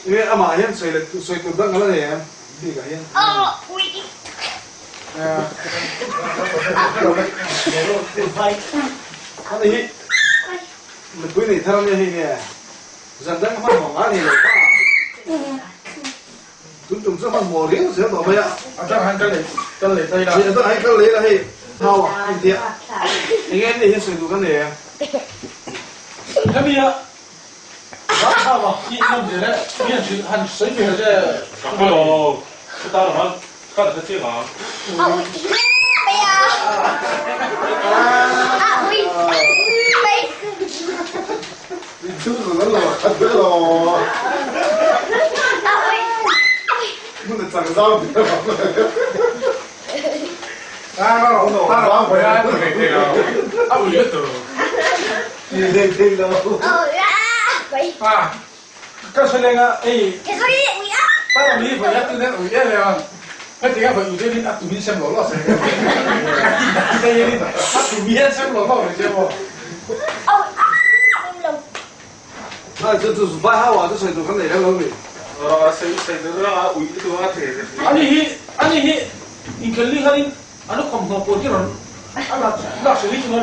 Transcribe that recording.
Nge amah hian sawi leh sawi tur dang ala nei em bikah hian. Ani hi nupui nei thar ania hei nge zan dang hmanhmawh ngai nei lo ta. Tun tum chu hmanhmawh riau zel tawh mai a. A dang han kal leh kal leh ta ila. A dang han kal leh ila hei hau a intia. Enge an nei hian sawi tur kan nei em? Hemi a Ram hau a hi ngam zel e, mi han hrilh han sawi ve che. Ka khaw lo, chuta lam a kal hre chiang ang. Vai hau ah chu sawi tur kan nei reng lo mi. Ani hi ani hi inkhel li khanin an khawmhnaw pawl hi rawn a lak lak hrilh hi chu maw le.